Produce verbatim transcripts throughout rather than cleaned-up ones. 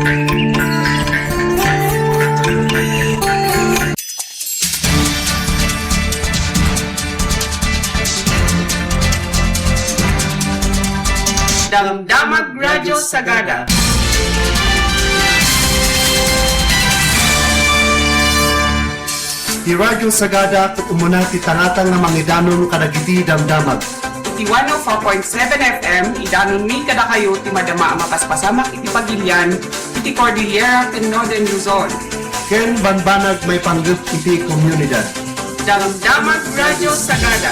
Damdamag Radyo Sagada. Ti Radyo Sagada ket umuna ti tangatang nga mangidanon kadagiti damdamag. Iti one oh four point seven F M, idanonmi kadakayo ti madama a mapaspasamak iti pagilian iti Cordillera ken Northern Luzon. Ken bambanag maipanggep iti komunidad. Damdamag Radyo Sagada.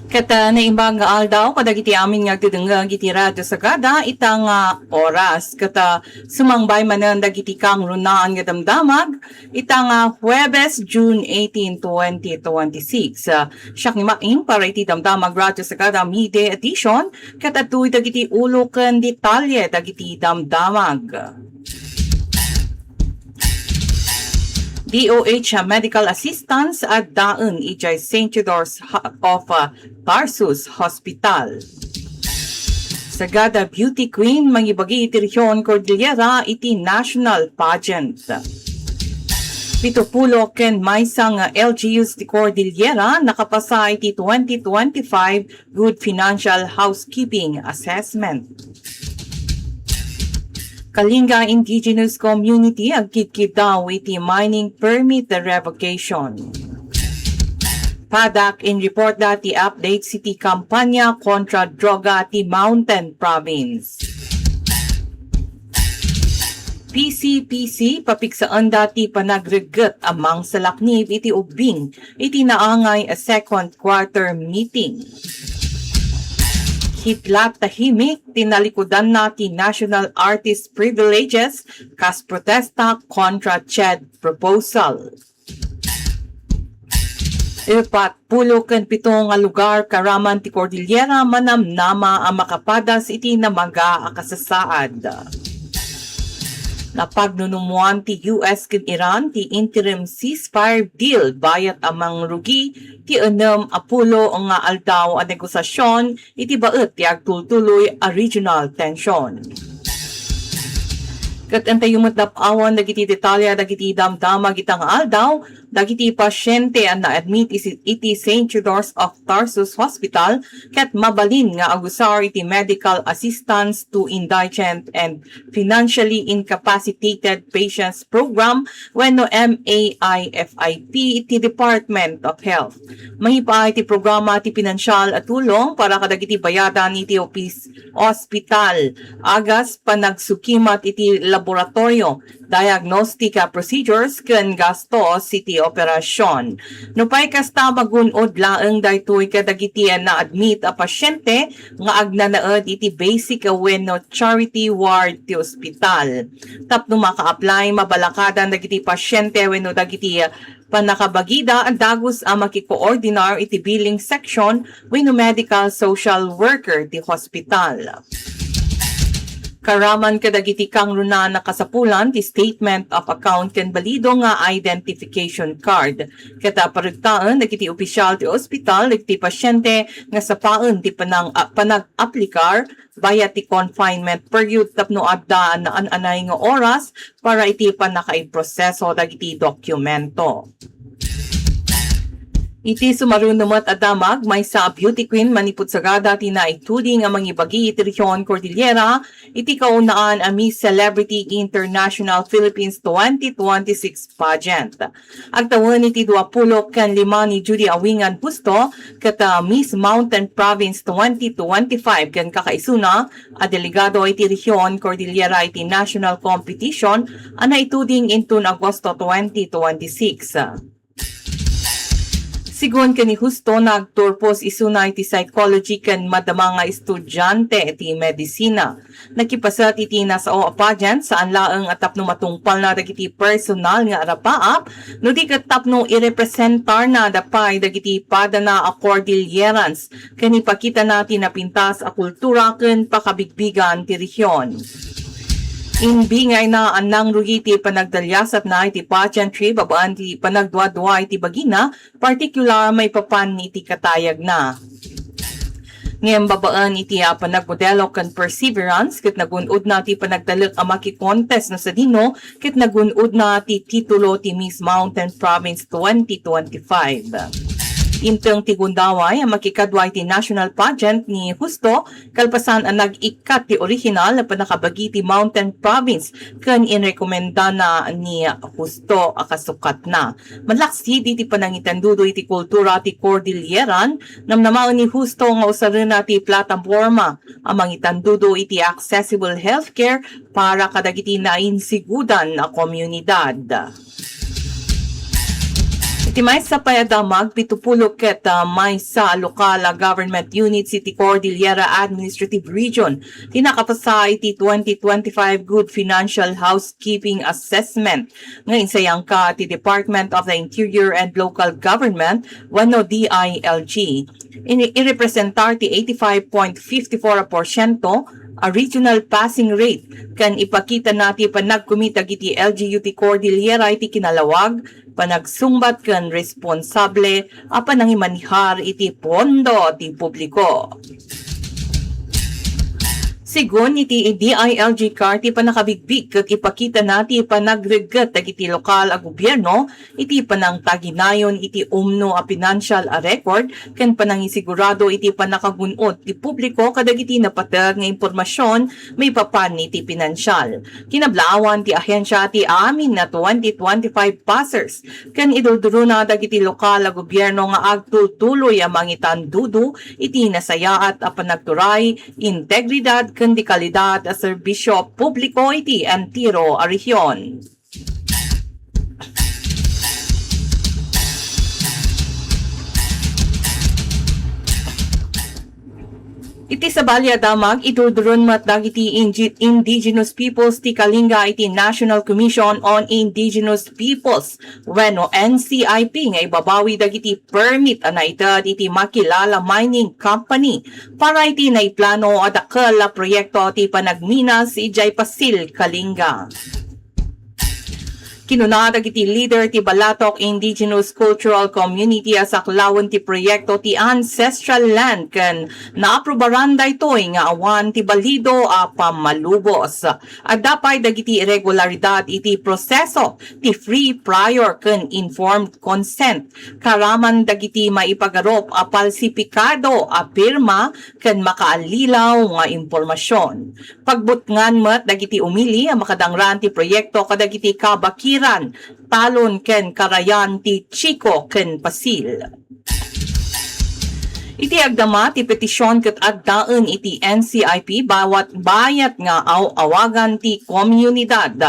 Ket, ah, naimbag nga aldaw kadagiti amin nga agdudungag iti Radyo Sagada ita nga oras. Ket, ah, sumangbay manen dagiti kangrunaan nga damdamag ita nga Huwebes, June eighteen, twenty twenty-six. Ah, siak ni Maing para iti Damdamag Radyo Sagada Midday Edition, ket adtoy dagiti ulo ken detalye dagiti damdamag. D O H medical assistance addaen idiay Saint Theodore's Ho-, of, uh, Tarsus Hospital. Sagada Beauty Queen mangibagi iti Region Cordillera iti National Pageant. Pitupulo ken maysa nga L G Us ti Cordillera nakapasa iti twenty twenty-five Good Financial Housekeeping Assessment. Kalinga Indigenous Community agkidkiddaw iti mining permit revocation. PADAC in report da ti updates iti kampanya kontra droga ti Mountain Province. P C P C, papigsaanda ti panagregget a mangsalaknib iti ubbing iti naangay a second quarter meeting. Kidlat tahimik ti nalikudanna ti National Artist Privileges kas protesta kontra CHED proposal. Upat pulo ken pito nga lugar karaman ti Cordillera manamnama a makapadas iti namaga a kasasaad. Napagnunumoan ti U S ken Iran ti interim ceasefire deal bayat a mangrugi ti ennem a pulo nga aldaw a negosiasyon iti baet ti agtultuloy a regional tension. Ket intayo met dap-awan dagiti detalye dagiti damdamag ita nga aldaw, dagiti pasyente a na-admit isi-, iti Saint Theodore's of Tarsus Hospital ket mabalin nga agusar iti Medical Assistance to Indigent and Financially Incapacitated Patients Program wenno M A I F I P ti Department of Health. Maipaay ti programa ti pinansial a tulong para kadagiti bayadan iti opis-, ospital, agas panagsukimat iti laboratorio, diagnostic a procedures, ken gastos iti operasyon. Nupay kasta, magun-od laeng daytoy kadagiti a na-admit a pasyente nga agnanaed iti basic wenno charity ward ti ospital. Tapno maka-apply, mabalakadan dagiti pasyente wenno dagiti pannakabagida a dagus a makikoordinar iti billing section wenno medical social worker ti hospital. Karaman kadagiti kangrunaan a kasapulan ti statement of account ken balido nga identification card. Ket, ah, paregtaen dagiti opisyal ti ospital dagiti pasyente nga sapaen ti panang-, ah, panag-aplikar bayat ti confinement period tapno adda naan-anay nga oras para iti pannakaiproseso dagiti dokumento. Iti sumaruno met a damag, maysa a beauty queen manipud Sagada ti naituding a mangibagi iti Region Cordillera iti kaunaan a Miss Celebrity International Philippines twenty twenty-six pageant. Agtawen iti dua pulo ken lima ni Judy Awingan Busto ket, ah, Miss Mountain Province twenty twenty-five ken kakaisuna a delegado iti Region Cordillera iti national competition a naituding inton Agosto twenty twenty-six. Sigun ken ni Justo, nagturpos isuna iti psychology ken madama nga estudiante ti medisina. Nakipaset iti nasao a pageant, saan laeng a tapno matungpalna dagiti personal nga arapaap, no di ket tapno irepresentarna da pay dagiti padana a Cordillerans ken ipakitana ti napintas a kultura ken pakabigbigan ti rehiyon. Imbingayna a nangrugi ti panagdaliasatna iti pageantry babaen ti panagduadua iti bagina, partikular maipapan iti katayagna. Ngem babaen iti a panagmodelo ken perseverance, ket nagun-odna ti panagtalek a makikontest no sadino, ket nagun-odna ti titulo ti Miss Mountain Province twenty twenty-five. Dimteng ti gundaway a makikadua iti national pageant ni Justo, kalpasan a nag-ikkat ti orihinal a pannakabagi ti Mountain Province ken inrekomendana ni Justo a kasukatna. Malaksid iti panangitandudo iti kultura ti Cordilleran, namnamaen ni Justo nga usarena ti plataporma a mangitandudo iti accessible healthcare para kadagiti nainsigudan a komunidad. Iti maysa pay a damag, pitupulo ket, ah, maysa a lokal a government units iti Cordillera Administrative Region ti nakapasa iti twenty twenty-five Good Financial Housekeeping Assessment nga insayangka ti Department of the Interior and Local Government wenno D I L G. Ini-, irepresentar ti eighty-five point fifty-four porsyento a regional passing rate ken ipakitana ti panagkumit dagiti L G U ti Cordillera iti kinalawag, panagsungbat ken responsable a panangimanehar iti pondo ti publiko. Sigun iti D I L G CAR ti pannakabigbig ket ipakitana ti panagregget dagiti lokal a gobierno iti panangtaginayon iti umno a pinansial a record ken panangisigurado iti pannakagun-od ti publiko kadagiti napateg nga impormasion maipapan iti pinansial. Kinablaawan ti ahensia ti amin a twenty twenty-five passers ken idurdurona dagiti lokal a gobierno nga agtultuloy a mangitandudo iti nasayaat a panagturay, integridad ken di kalidad a serbisio publiko iti entero a rehion. Iti sabali a damag, idurduron met dagiti Ingi-, Indigenous Peoples ti Kalinga iti National Commission on Indigenous Peoples wenno N C I P nga ibabawi dagiti permit a naited iti Makilala Mining Company para iti naiplano a dakkel a proyekto ti panagminas idiay Pasil, Kalinga. Kinuna dagiti leader ti Balatok Indigenous Cultural Community a saklawen ti proyekto ti ancestral land ken naaprubaran daytoy nga awan ti balido a pammalubos. Adda pay dagiti irregularidad iti proseso ti free, prior ken informed consent, karaman dagiti maipagarup a palsipikado a pirma ken makaallilaw nga impormasion. Pagbutngan met dagiti umili a makadangran ti proyekto kadagiti kabakiran, talon ken karayan ti Chico ken Pasil. Iti agdama ti petision ket addaen iti N C I P bawat bayat nga aw-awagan ti komunidad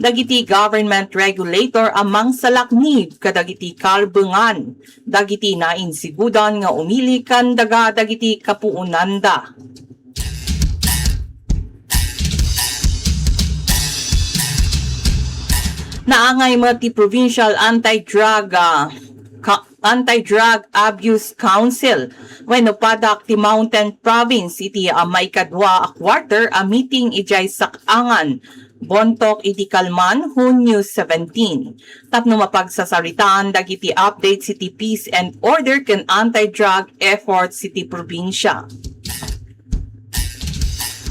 dagiti government regulator a mangsalaknib kadagiti karbengan dagiti nainsigudan nga umili ken daga dagiti kapuonanda. Naangay met ti Provincial Anti-Drug, ah, Ka-, Anti-Drug Abuse Council wenno PADAC ti Mountain Province iti, ah, maikadua a quarter a meeting idiay Sakangan, Bontoc iti Calman, Hunio seventeen, tapno mapagsasaritaan dagiti updates iti peace and order ken anti-drug efforts iti probinsia.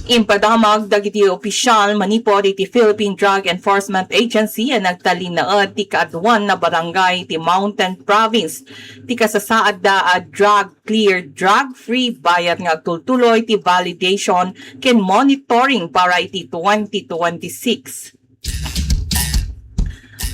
Impadamag dagiti opisyal manipud iti Philippine Drug Enforcement Agency a nagtalinaed ti kaaduan a barangay iti Mountain Province ti kasasaadda a drug clear, drug-free bayat nga agtultuloy ti validation ken monitoring para iti twenty twenty-six.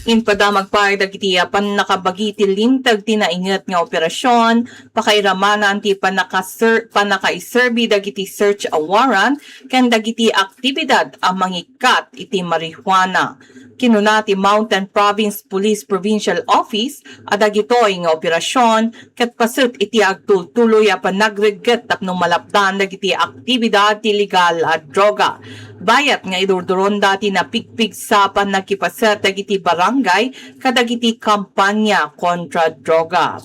Impadamag pay dagiti a pannakabagi ti linteg ti nainget nga operasyon, pakairamanan ti pannakaser-, pannakaiserbi dagiti search warrant ken dagiti aktibidad a mangikkat iti marijuana. Kinuna ti Mountain Province Police Provincial Office a dagitoy nga operasion ket paset iti agtultuloy a panagregget tapno malapdan dagiti aktibidad ti illegal a droga. Bayat nga idurduronda ti napigpigsa a pannakipaset dagiti barangay kadagiti kampanya kontra droga.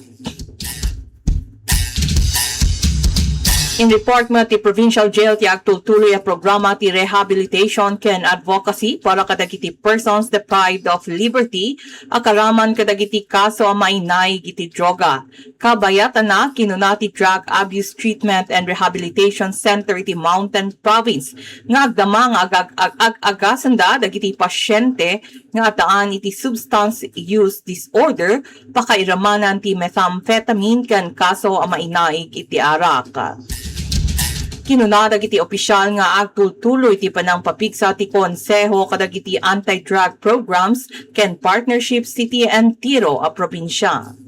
In-report met ti Provincial Jail ti agtultuloy a programa ti rehabilitation ken advocacy para kadagiti persons deprived of liberty a karaman kadagiti kaso a mainaig iti droga. Kabayatana, kinuna ti Drug Abuse Treatment and Rehabilitation Center iti Mountain Province nga agdama nga agag-, ag-, ag-, agasenda dagiti pasyente nga addaan iti substance use disorder, pakairamanan ti methamphetamine ken kaso a mainaig iti arak. Kinuna dagiti opisyal nga agtultuloy ti panangpapigsa ti Konseho kadagiti anti-drug programs ken partnerships iti entero a probinsya.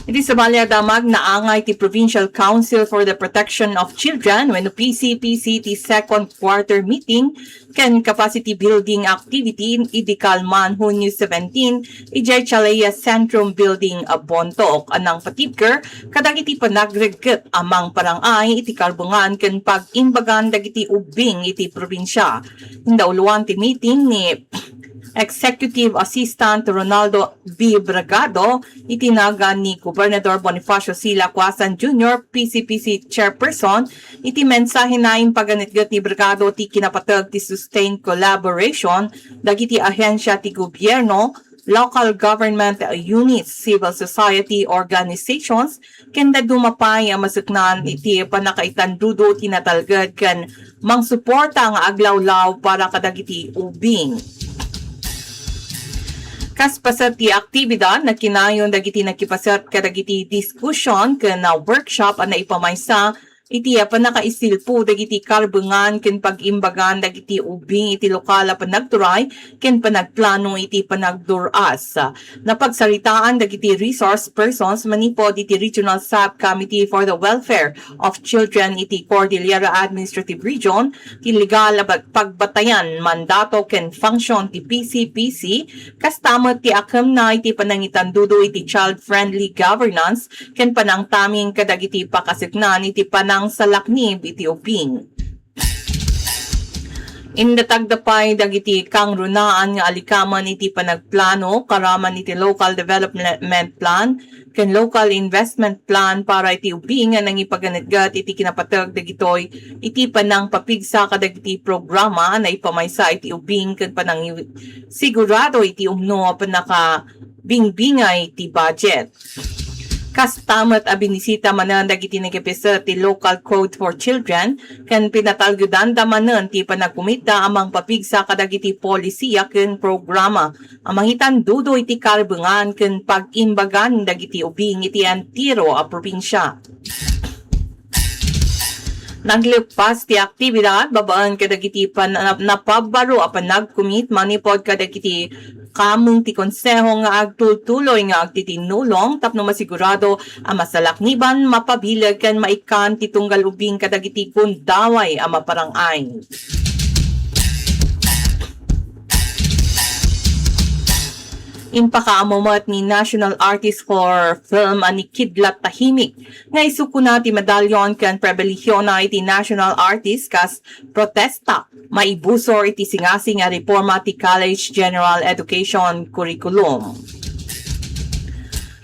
Iti sabali a damag, naangay ti Provincial Council for the Protection of Children wenno P C P C ti second quarter meeting ken capacity building activity idi kalman, Hunyo seventeen, idiay Chalaya Centrum Building, a Bontoc, a nangpatibker kadagiti panagregget a mangparang-ay iti karbengan ken pag-imbagan dagiti ubbing iti probinsya. Indauluan ti meeting ni Executive Assistant Ronaldo B. Bragado iti nagan ni Gobernador Bonifacio C. Lacuasan Junior, P C P C Chairperson. Iti mensahena, impaganetget ni Bragado ti kinapateg ti sustained collaboration dagiti ahensia ti gobierno, local government units, civil society organizations, ken dadduma pay a maseknan iti pannakaitandudo ti natalged ken mangsuporta nga aglawlaw para kadagiti ubing. Kas paset ti aktibidad, nakinayon dagiti nakipaset kadagiti diskusyon ken, ah, workshop a naipamaysa iti, ah, pannakaisilpo dagiti karbengan ken pag-imbagan dagiti ubing iti lokal a panagturay ken panagplano iti panagdur-as. Napagsaritaan dagiti resource persons manipud iti Regional Subcommittee for the Welfare of Children iti Cordillera Administrative Region ti legal a bag-, pagbatayan, mandato ken function ti P C P C, kasta met ti akemna iti panangitandudo iti child-friendly governance ken panangtaming kadagiti pakaseknan iti panangsalaknib iti ubing. Indatagda pay dagiti kangrunaan nga alikamen iti panagplano karaman iti Local Development Plan ken Local Investment Plan para iti ubing nga nangipaganetget iti kinapateg dagitoy iti panangpapigsa kadagiti programa a naipamaysa iti ubing ken panangisigurado iti umno a pannakabingbingay ti budget. Kasta met a binisita manen dagiti nakipaset ti Local Code for Children ken pinatalgedanda manen ti panagkumitda a mangpapigsa kadagiti polisiya ken programa a mangitandudo iti karbengan ken pag-imbagan dagiti ubing iti entero a probinsya. Naglepas ti aktibidad babaen kadagiti pan-, napabbaro a panagkumit manipud kadagiti kameng ti Konseho nga agtultuloy nga agtitinnulong tapno masigurado a masalakniban, mapabileg ken maikkan ti tunggal ubing kadagiti gundaway a maparang-ay. Impakaammo met ni National Artist for Film a ni Kidlat Tahimik nga isukona ti medalyon ken pribilehiona iti National Artist kas protesta maibusor iti singasing a reforma ti College General Education Curriculum.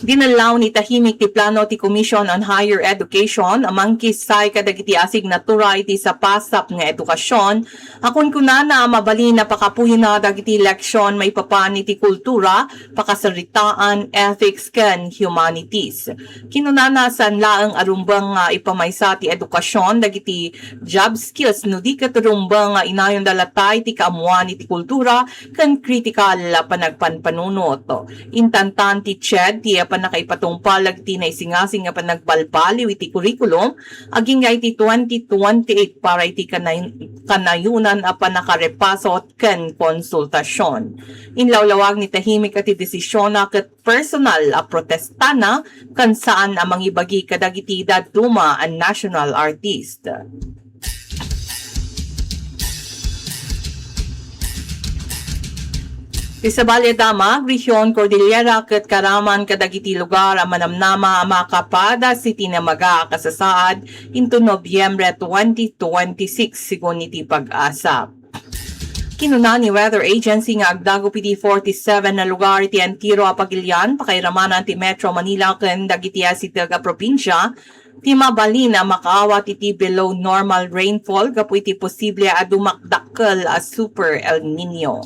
Dinellaw ni Tahimik ti plano ti Commission on Higher Education a mangkissay kadagiti asignatura iti sapasap nga edukasyon a kunkunana a mabalin a pakapuyona dagiti leksion maipapan iti kultura, pakasaritaan, ethics, ken humanities. Kinunana, saan laeng a rumbeng nga ipamaysa ti edukasyon dagiti job skills no di ket rumbeng nga inayonda latta iti kaammoan iti kultura ken kritikal a panagpanpanunot. Intantan ti CHED ti pannakaipatungpal dagiti naisingasing a panagbalbaliw iti curriculum agingga iti twenty twenty-eight para iti kanay-, kanayonan a pannakarepaso ken konsultasion. Inlawlawag ni Tahimik a ti desisiona ket personal a protestana ken saan a mangibagi kadagiti dadduma a national artist. Ti sabali a damag, Region Cordillera ket Caraman kadagiti lugar a manamnama a makapadas iti namaga a kasasaad inton Nobyembre twenty twenty-six, sigun iti PAGASA. Kinuna ni Weather Agency nga agdagup iti forty-seven a lugar iti entero a pagilian, pakairamanan ti Metro Manila ken dagiti asideg a probinsia ti mabalin a makaawat iti below normal rainfall gapu iti posible a dumakdakkel a Super El Nino.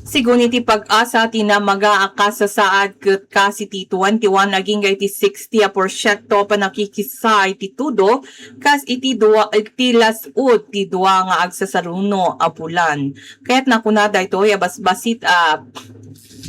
Sigun iti PAGASA, ti namaga a kasasaad ket kas iti twenty-one agingga iti sixty a porsiento a pannakikisa iti tudo, kas iti dua, iti las-ud ti dua nga agsasaruno a bulan. Kayatna kuna daytoy a basbasit a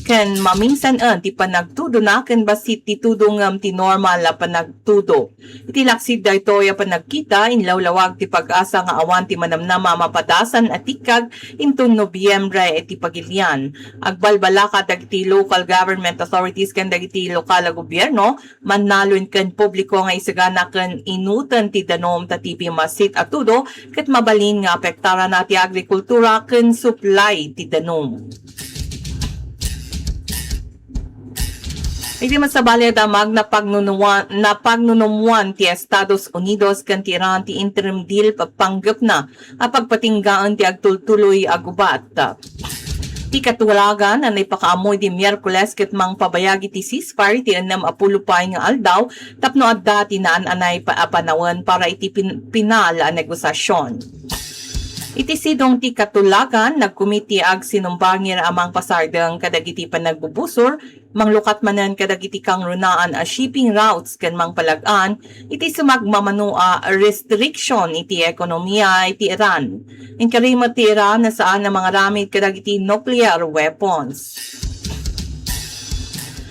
ken maminsan-en ti panagtudona ken bassit ti tudo ngem ti normal a panagtudo. Iti laksid daytoy a panagkita, inlawlawag ti PAGASA nga awan ti manamnama a mapadasan a tikkag inton Nobyembre iti pagilian. Agbalbalaka dagiti local government authorities ken dagiti lokal a gobierno, mannaluen ken publiko nga isagana ken inuten ti danum ta ti bimmassit a tudo ket mabalin nga apektarana ti agrikultura ken supply ti danum. Iti masabali a damag, napagnunuan-, napagnunumuan ti Estados Unidos ken ti Iran ti interim deal pa-, panggepna a pagpatinggaen ti agtultuloy a gubat. Ti katulagan a naipakaammo idi Miyerkules ket mangpabayag iti ceasefire iti ennem a pulo pay nga aldaw tapno adda ti naan-anay pa-, a panawen para iti pin-, pinal a negosiasyon. Iti sidong ti katulagan, nagkumit ti agsinumbangir a mangpasardeng kadagiti panagbubusor, manglukat manen kadagiti kangrunaan a shipping routes ken mangpalag-an iti sumagmamano a restriction iti ekonomiya iti Iran. Inkari met ti Iran a saan a mangaramid kadagiti nuclear weapons.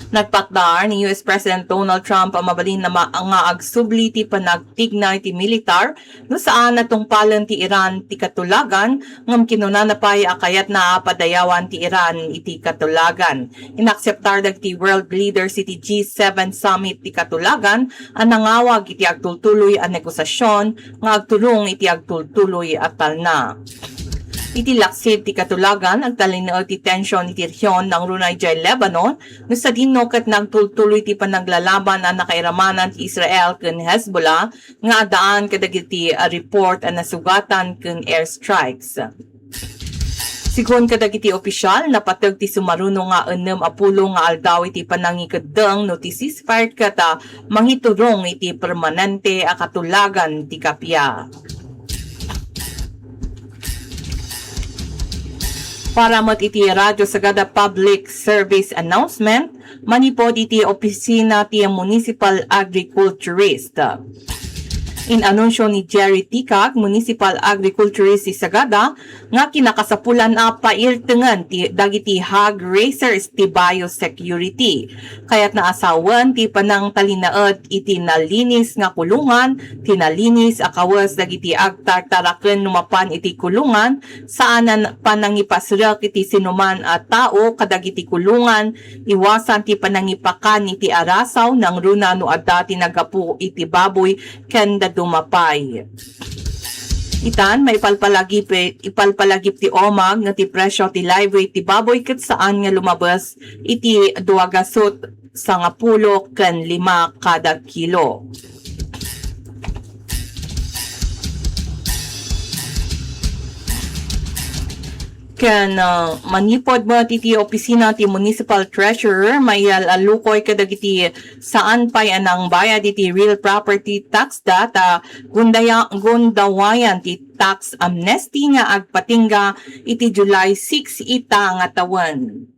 Nagpakdar ni U S President Donald Trump a mabalin a ma-, nga agsubli ti panagtigna iti militar no saan a tungpalen ti Iran ti katulagan, ngem kinunana pay a kayatna a padayawan ti Iran iti katulagan. Inakseptar dagiti world leaders iti G seven summit ti katulagan a nangawag iti agtultuloy a negosiasyon nga agturong iti agtultuloy a talna. Iti laksid ti katulagan, agtalinaed ti tension iti rehiyon nangruna idiay Lebanon, no sadino ket nagtultuloy ti panaglalaban a nakairamanan ti Israel ken Hezbollah nga addaan kadagiti, ah, report a nasugatan ken airstrikes. Sigun kadagiti opisyal, napateg ti sumaruno nga ennem a pulo nga aldaw iti panangikeddeng no ti ceasefire ket, ah, mangiturong iti permanente a katulagan ti kappia. Para met iti Radyo Sagada Public Service Announcement, manipod iti opisina ti Municipal Agriculturist. Inanunsio ni Jerry Ticag, Municipal Agriculturist ti Sagada, nga kinakasapulan a pairtengen ti, dagiti hog raisers ti biosecurity. Kayatna a sawen ti panangtalinaed iti nalinis nga kulungan, ti nalinis a kawes dagiti agtartaraken no mapan iti kulungan, saan a panangipasrek iti sinuman a tao kadagiti kulungan, iwasan ti panangipakan iti arasaw nangruna no adda ti naggapu iti baboy ken dadduma pay. Itan, maipalpalagip, ipalpalagip ti omag nga ti presio ti live weight ti baboy ket saan nga lumabes iti dua gasut sangapulo ken lima kada kilo. Ken, ah, manipod met iti opisina ti Municipal Treasurer, maial-alukoy kadagiti saan pay a nangbayad iti real property tax da ta gundaya-, gundawayan ti tax amnesty nga agpatingga iti July six ita nga tawen.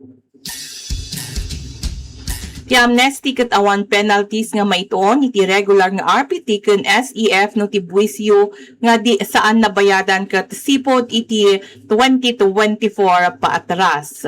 Ti amnesty ket awan penalties nga maituon iti regular nga R P T ken S E F no ti buisyo nga di saan nabayadan ket sipud iti twenty twenty-four paatras.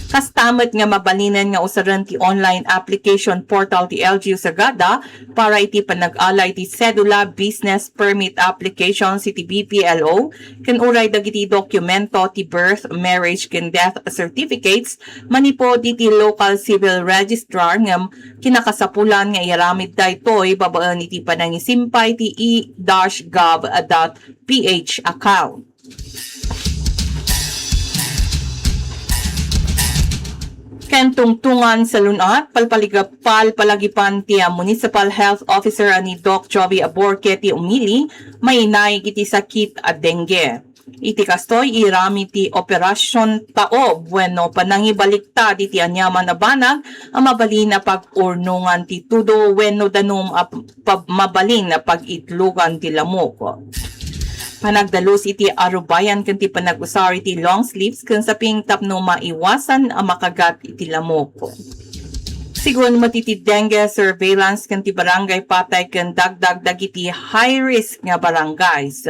Kasta met nga mabalinen nga usaren ti online application portal ti L G U Sagada para iti panag-ala iti sedula, business permit applications iti B P L O, ken uray dagiti dokumento ti birth, marriage, ken death certificates manipud iti local civil registrar ngem kinakasapulan nga iaramid daytoy babaen iti panangisimpay ti e dash gov dot P H account. Entungtungan sa lunat, palpaligap-, palpalagipan ti, ah, Municipal Health Officer a ni Doc Jovi Aborque ti umili, mainaig iti sakit a dengue. Iti kastoy, irami ti operasion taob wenno panangibaliktad iti aniaman a banag a mabalin a pag-urnongan ti tudo wenno danum a p-, pab-, mabalin a pag-itlogan ti lamok. Panagdalus iti arubayan ken ti panag-usar iti long sleeves ken saping tapno maiwasan a makagat iti lamok. Sigun met iti dengue surveillance ken ti barangay patay ken dagdag dagiti high risk nga barangays.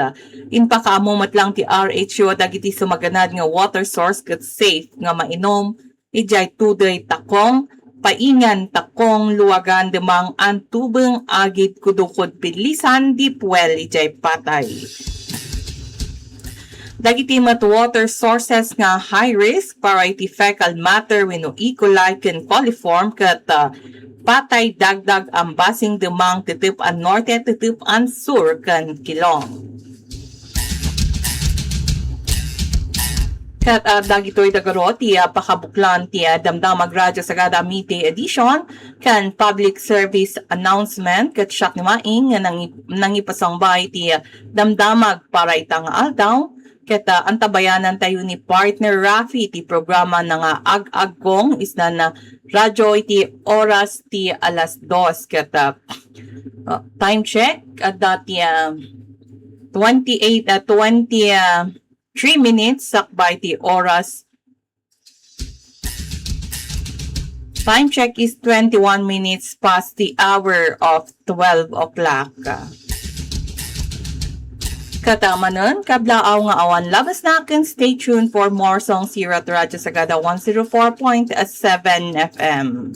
Impakaammo met lang ti R H U dagiti sumaganad nga water source ket safe nga mainom idiay Tudoy, Takong, Paingan, Takong, Luagan, Demang, Antubeng, Agid, Kudukod, Pilisan, Dipuel, idiay patay. Dagiti met water sources nga high risk para iti fecal matter wenno E. coli ken coliform ket, ah, patay dagdag Ambasing, Demang, Tetep-an Norte, Tetep-an Sur ken Kilong. Ket, ah, dagitoy dagaro ti, ah, pakabuklan ti, ah, Damdamag Radyo Sagada Midday Edition ken public service announcement ket siak ni Maing nga nangi-, nangipasangbay ti, ah, damdamag para ita nga aldaw. Ket, ah, antabayanan tayo ni partner Rafi ti programa na nga Ag-aggong isnan a radyo iti oras ti alas dos ket, ah, ah, time check, adda ti, ah, twenty-eight, ah, twenty, ah, three minutes sakbay ti oras. Time check is twenty-one minutes past the hour of twelve o'clock. Ket manen, kablaaw nga awan labasna ken stay tuned for more songs here at Radyo Sagada one zero four point seven F M.